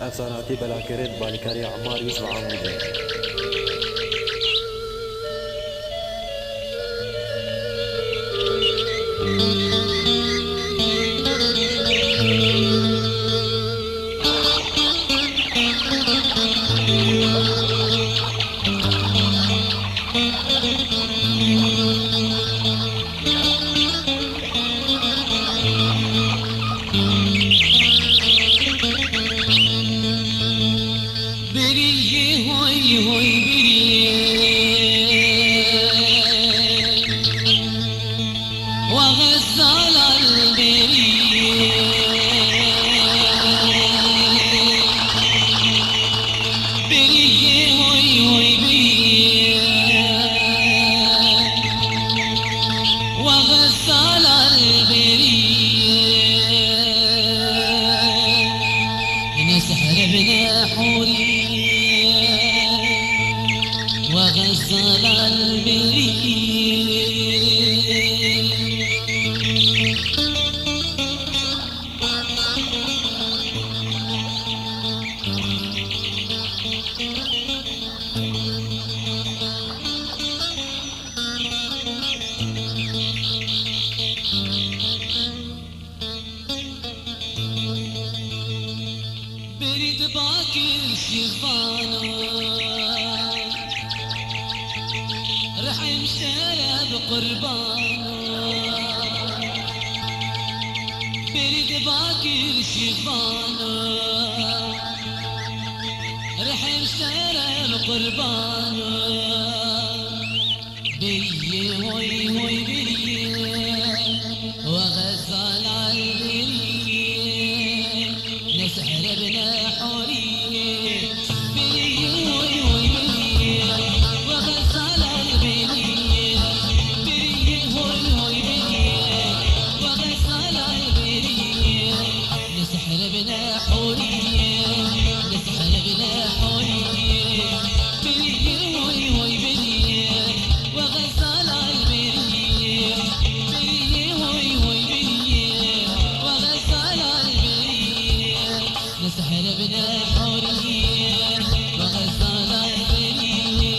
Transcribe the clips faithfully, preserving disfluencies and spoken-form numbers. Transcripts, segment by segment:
Efsane hatî belakirin, balîkarî Emmar Yusuf Amûdê. Beriyê hoy hoy beriyê. Wa Xezala li beriyê. Beriyê hoy hoy beriyê. Wa Xezala li beriyê. Ne sehre bine huriyê. Wa Xezala li beriyê. Berî diba kir şîvano, rihim şere bi qurbano. Berî diba kir şîvano, rihim şere bi qurbano. Beriyê hoy hoy beriyê, wa Xezala li beriyê. Ne sehre bine huriyê. Beriyê hoy hoy beriyê, wa Xezala li beriyê. Beriyê hoy hoy beriyê, wa Xezala li beriyê. Ne sehre bine huriyê, ne sehre bine huriyê. Beriyê hoy hoy beriyê, wa Xezala li beriyê. Beriyê hoy hoy beriyê, wa Xezala li beriyê. Ne sehre bine huriyê, wa Xezala li beriyê.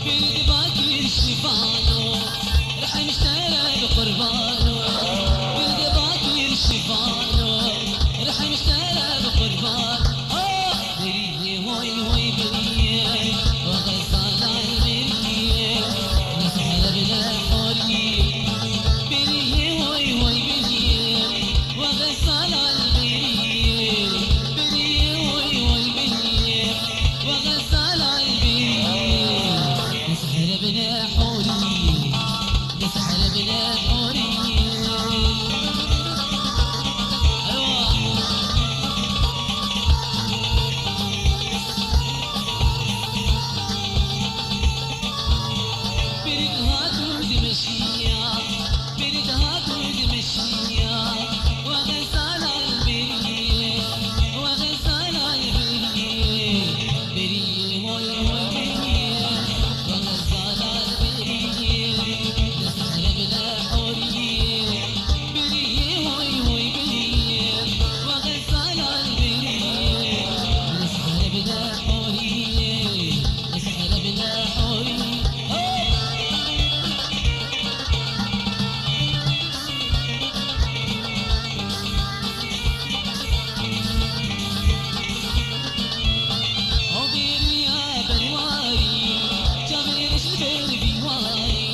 Berî diba kir şîvano, rihim şere bi qurbano. Berî diba kir şîvano, rihim şere bi qurban. Ah! Berî Hoy hoy beriyê, wa Xezala li beriyê, ne sehre bine huriyê. Beriyê hoy hoy beriyê, wa Xezala li beriyê. Beriyê hoy hoy beriyê, wa Xezala li beriyê. Ne sehre bine huriyê. Ne sehre bine huriyê. Eywa. Berî dihat û dimeşiya, berî dihat û dimeşiya, wa Xezala li beriyê, wa Xezala li beriyê. Beriyê hoy hoy beriyê, wa Xezala li beriyê. Ne sehre bine huriyê. Beriyê hoy hoy beriyê, wa Xezala li beriyê. Ne sehre bine huriyê, ne sehre bine huriyê. Ho! Ew bêriya berwarî, çavê reş li ber vî warî.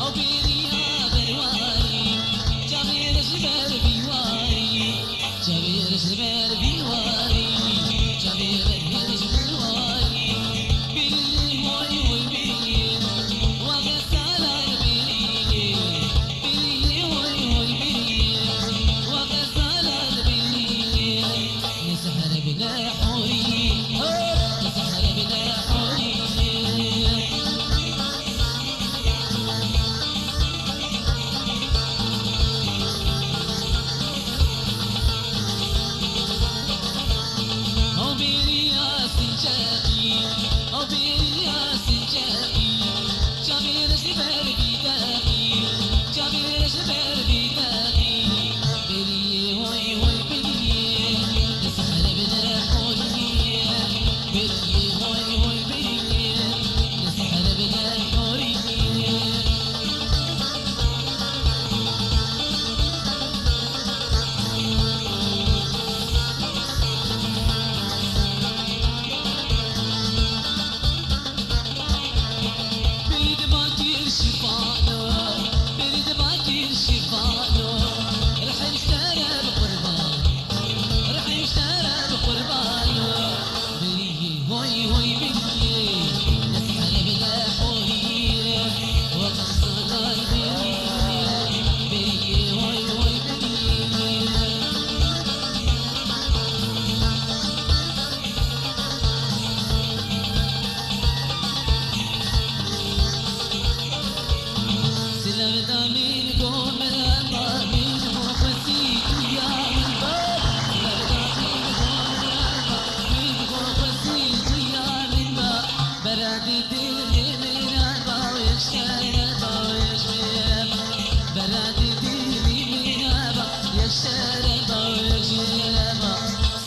Ew bêriya berwarî, çavê reş li ber vî warî. Çavê reş li ber vî warî, çavê reş li ber warî. Bêrî hoy hoy bêrî, wa Xezala li bêrî. Bêrî hoy hoy bêrî, wa Xezala li bêrî. Ne sehre bine huriyê, ne sehre bine huriyê.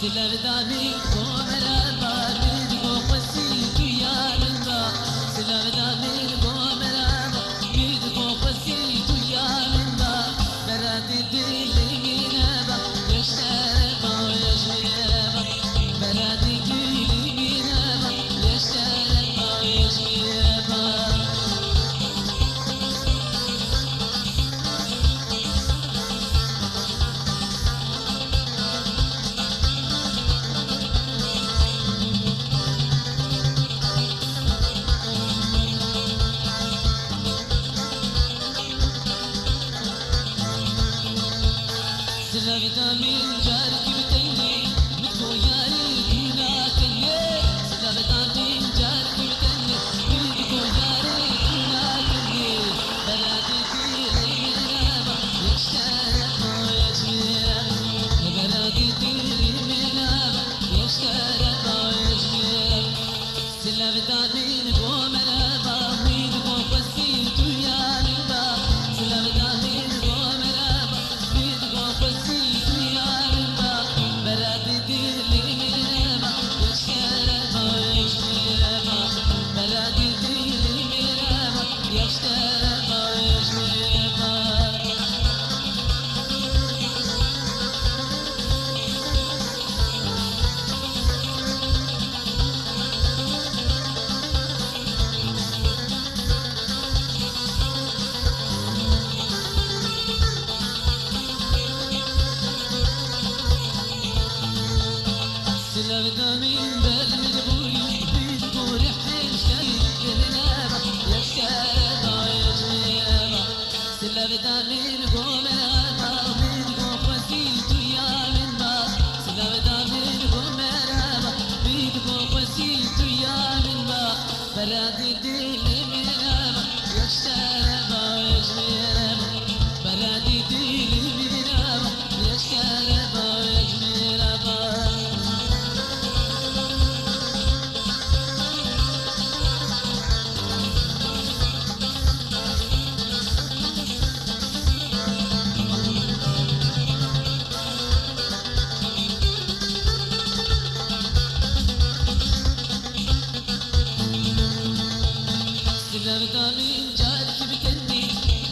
Silav da min go merhaba, min go xwesî tu ya min ba. Silav da min go merhaba, min go xwesî tu ya min ba. Beradî dilî min ba, yeştere ba, yeştere ba. Beradî dilî min ba, yeştere ba, yeştere ba. Silav da min carkî bi tenê, min go yarî dûna tenê. Silav da min carkî bi tenê, min go yarî dûna tenê. Beradî dilî min ba, yeştere ba, yeştere ba. Beradî dilî min ba, yeştere ba, yeştere ba. Silav da min go merhaba, min go xwesî tu ya min ba. Silav da min go merhaba, min go xwesî tu ya min ba. Beradî dilî min ba, yeştere ba, yeştere ba. Beradî dilî min ba, yeştere ba, yeştere ba. Silav da min ber min bûyî, min bûrî hêştayî, min eva, yeştere ba, yeştere ba. Silav da min go merhaba, min go xwesî tu ya min ba. Silav da min go merhaba, min go xwesî tu ya min ba. Beradî dilî min ba, yeştere ba, yeştere ba. Beradî dilî min ba, yeştere ba, yeştere ba. Silav da min carkî bi tenê,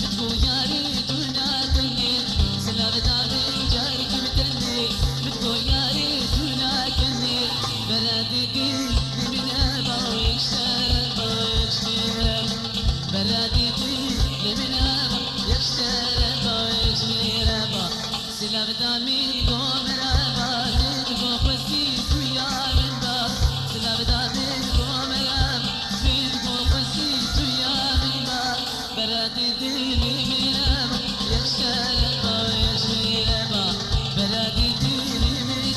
min go yarî dûna tenê. Silav da min carkî bi tenê, min go yarî dûna tenê. Beradî dilî min ba, yeştere ba, yeştere ba. Beradî dilî min ba, yeştere ba, yeştere ba. Silav da min go merhaba, min go xwesî tu ya min ba. Silav da min go merhaba, min go xwesî tu ya min ba. Beradî dilî min ba, yeştere ba, yeştere ba. Beradî dilî min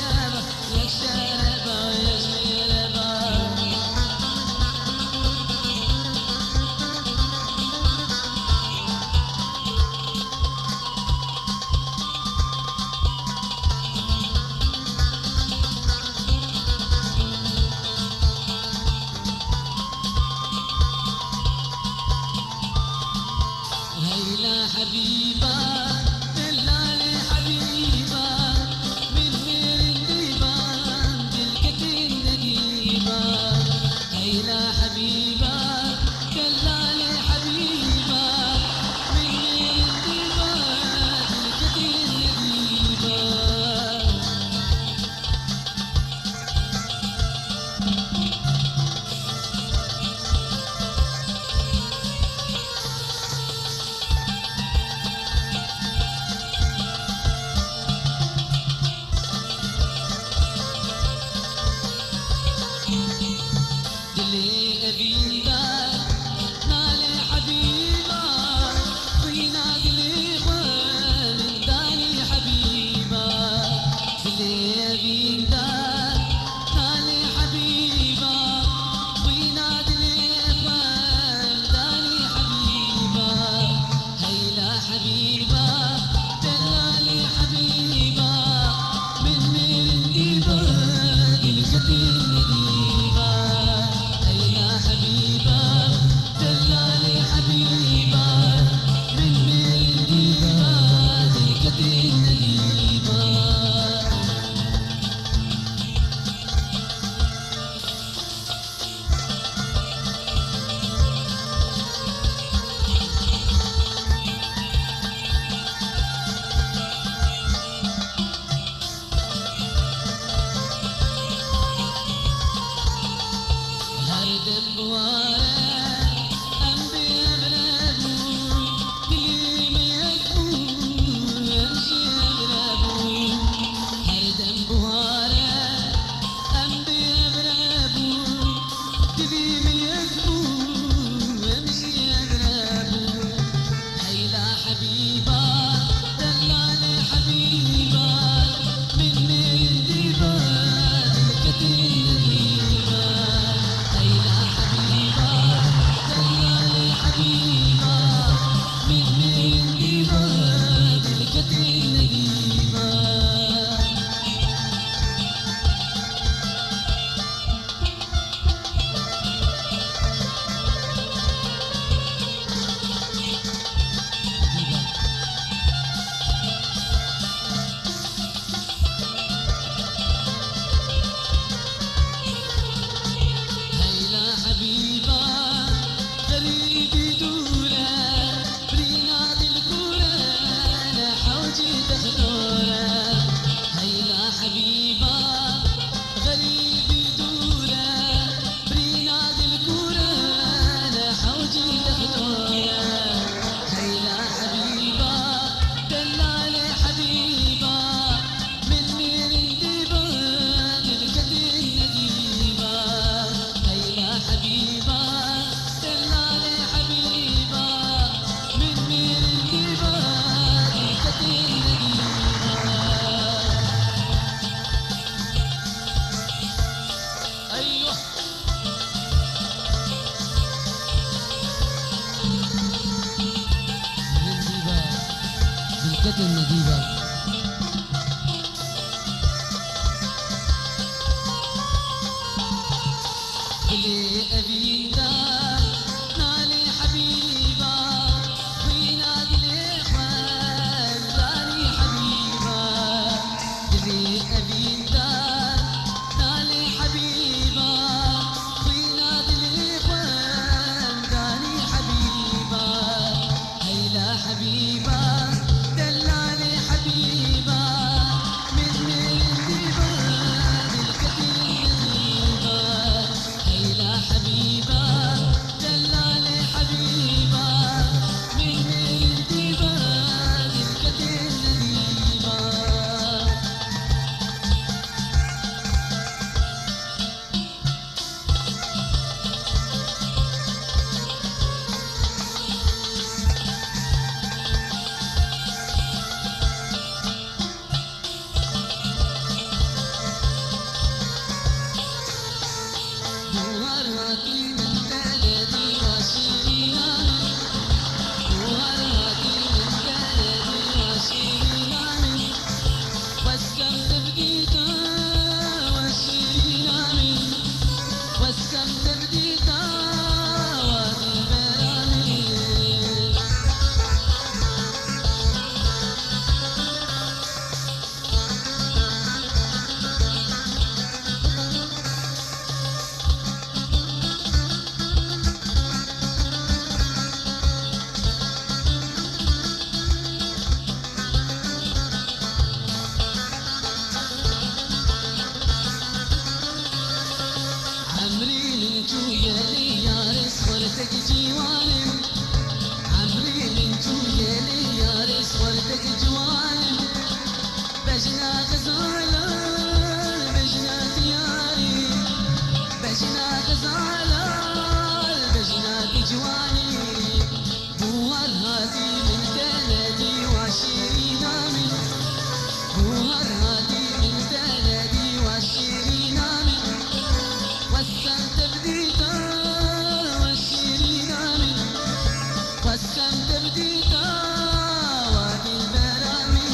Ciwanim, emrê min çûye lê yarê xwerdek ciwanim. Bejna Xezala, bejna diyarî, bejna Xezala, bejna ciwanî. Buhar hatî min te nedî wa şîrîna min. Buhar hatî min te nedî wa şîrîna min. Wesem te bidîta wa şîrîna min. Wesem te bidîta wa dîlbera min.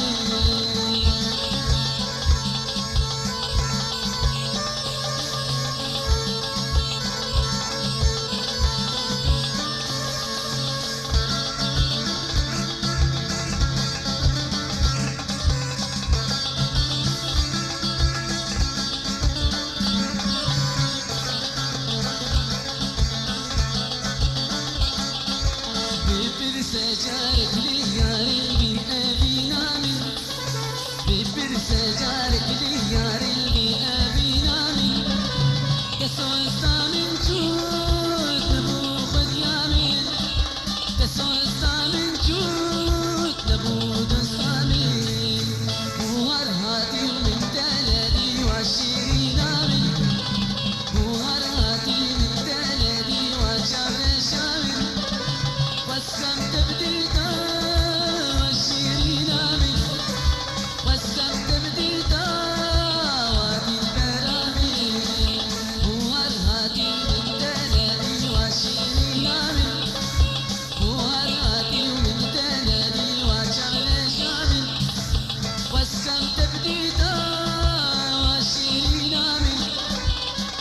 Bipirse carek lê yarê min evîna min. Bipirse carek lê yarê min evîna min. Keso esta min çût nebû xwediya min. Keso esta min çût nebû dosta min. Buhar hatî min te nedî wa şîrîna min. Buhar hatî min te nedî wa çavreşa min. Wesem te bidîta wa şîrîna min. Wesem te bidîta wa dîlbera min. Buhar hatî min te nedî wa şîrîna min. Buhar hatî min te nedî wa çavreşa min. Wesem te bidîta wa şîrîna min.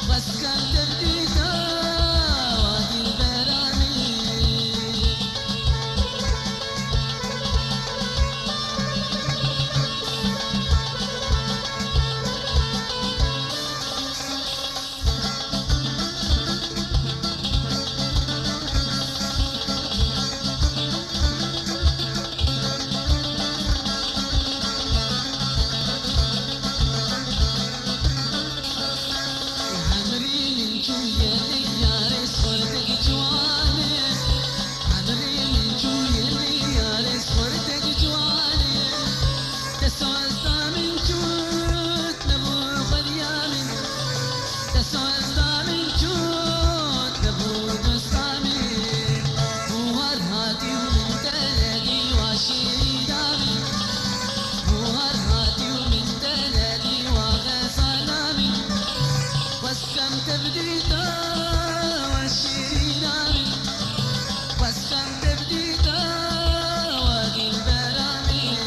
Wesem te bidîta wa dîlbera min. Emrî min çûye lê yarê xwerdek ciwanê. Emrî min çûye lê yarê xwerdek ciwanê. Keso esta min çût nebû xwediya min. Keso esta min çût nebû dosta min. Buhar hatî min te nedî wa şîrîna min. Buhar hatî min te nedî wa xezala min. Wesem te bidîta wa şîrîna min. Wesem te bidîta wa dîlbera min.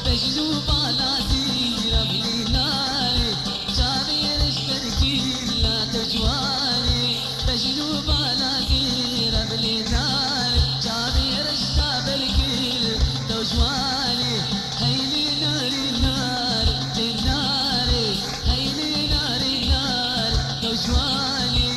Bejn û bala zîra bilî narê, çavê reş berkî la tu ciwanê. Bejn û bala zîra bilî narê, çavê reş ta berkî tu ciwanê. Hey lê narê nar, lê narê, hey lê narê nar, tu ciwanê.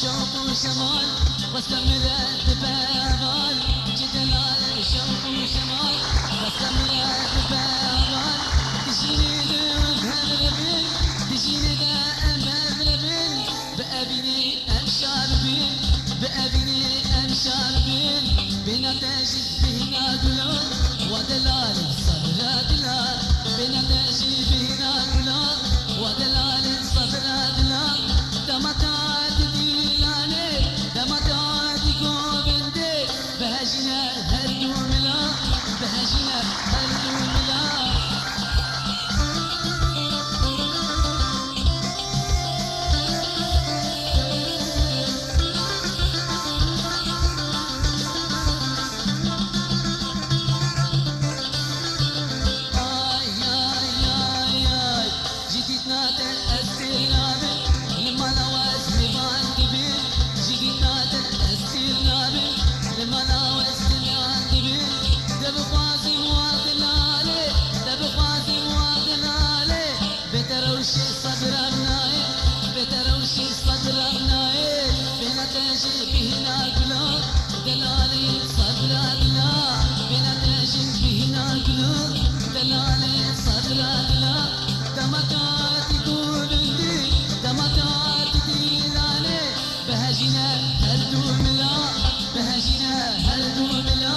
Şewq û şemal, westa min re dibe heval. Çi delal şewq û şemal, westa min re dibe heval. Dijînê de em hev re bin, dijînê de em hev re bin. Bi evînê em şa bibin, bi evînê em şa bibin. Bêhna te jî bêhna gulo, wa delalê sedra dila. Bêhna te jî bêhna gulo, wa delalê sedra dila. Dema te hat dîlanê, dema te hat govindê. Bihejîne her du mila, bihejîne her du mila. Ay, ay, ay, ay. Ji dîtina te ez têr nabim, li mala we ez lêvan dibim. Ji dîtina te ez têr nabim, li mala we ez lêvan dibim. Te bixwazim wa delalê, te bixwazim wa delalê. Bê te rewşê sedra nayê, bê te rewşê sedra nayê. Bêhna te jî bêhna gulo, delalê sedra dila. Bêhna te jî bêhna gulo, delalê sedra dila. Dema te hatî govindê, dema te hatî dîlanê. Bihejîne her du mila, bihejîne her du mila.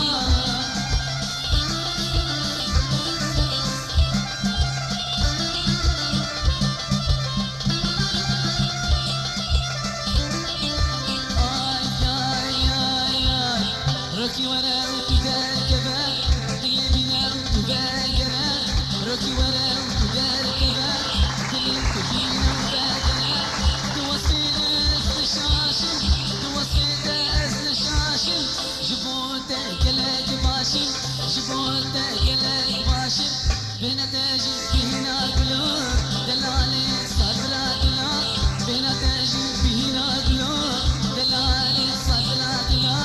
Ay, ay, ay, ay. Rokî were û tu derkeve, dilê bîne û tu vegere. Rokî were û tu derkeve, dilê tu bîne û vegere. Tu westê de ez nişaşim, tu westê de ez nişaşim. Ji bo te gelek baş im, ji bo te gelek baş im. Bêhna te jî bêhna gulo, delalê sedra dila. Bêhna te jî bêhna gulo, delalê sedra dila.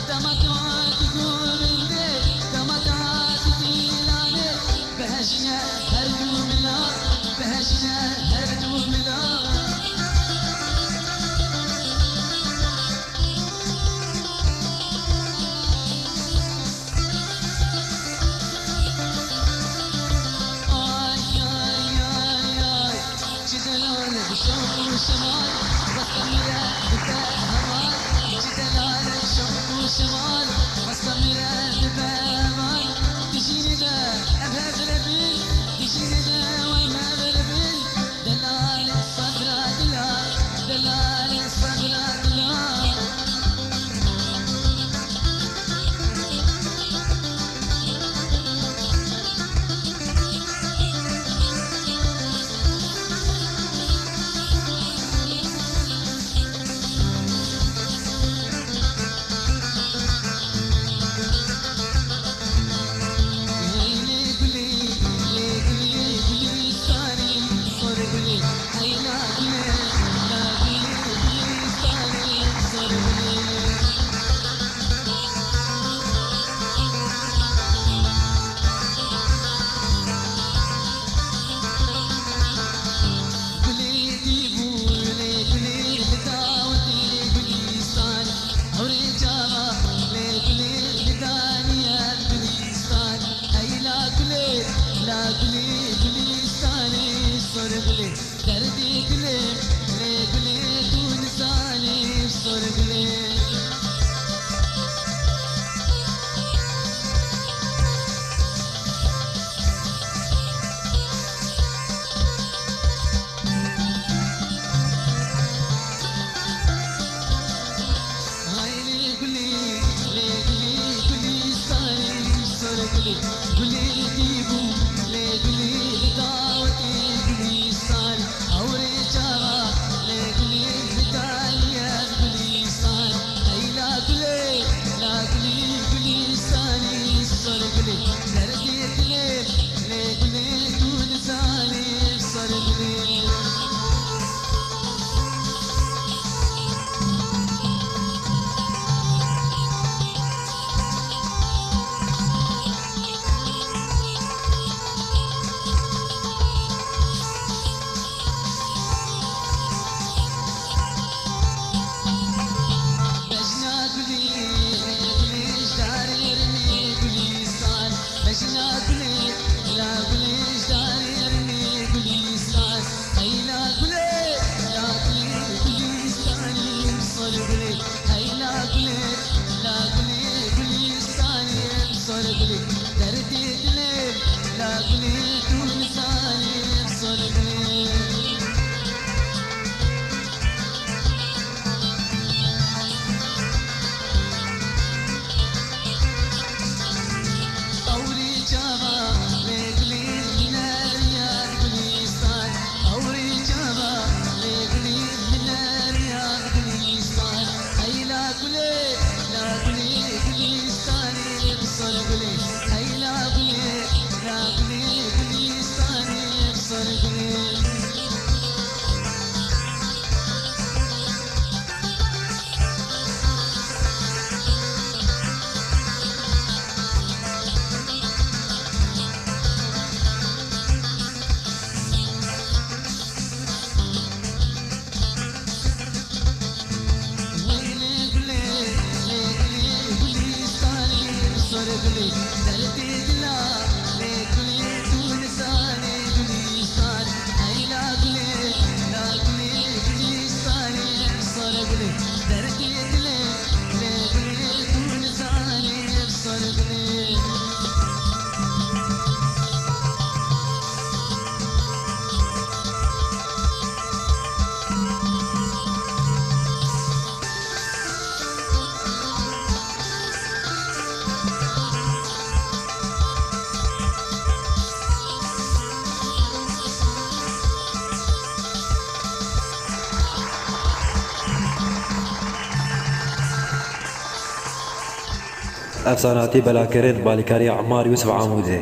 Dema te hatî govindê, dema te hatî dîlanê. Bihejîne her du mila, bihejîne her du mila. Ay, ay, ay, ay. Çi delal bi şewq û şemal, westa min re dibe heval. Çi delal şewq û şemal, westa min re dibe heval. Dijînê de em hev re bin, dijînê de em hev re bin. Delalê sedra dila, delalê sedra dila. Ev sahne hatî belakirin bi alîkariya Emar Yûsif Amûdê.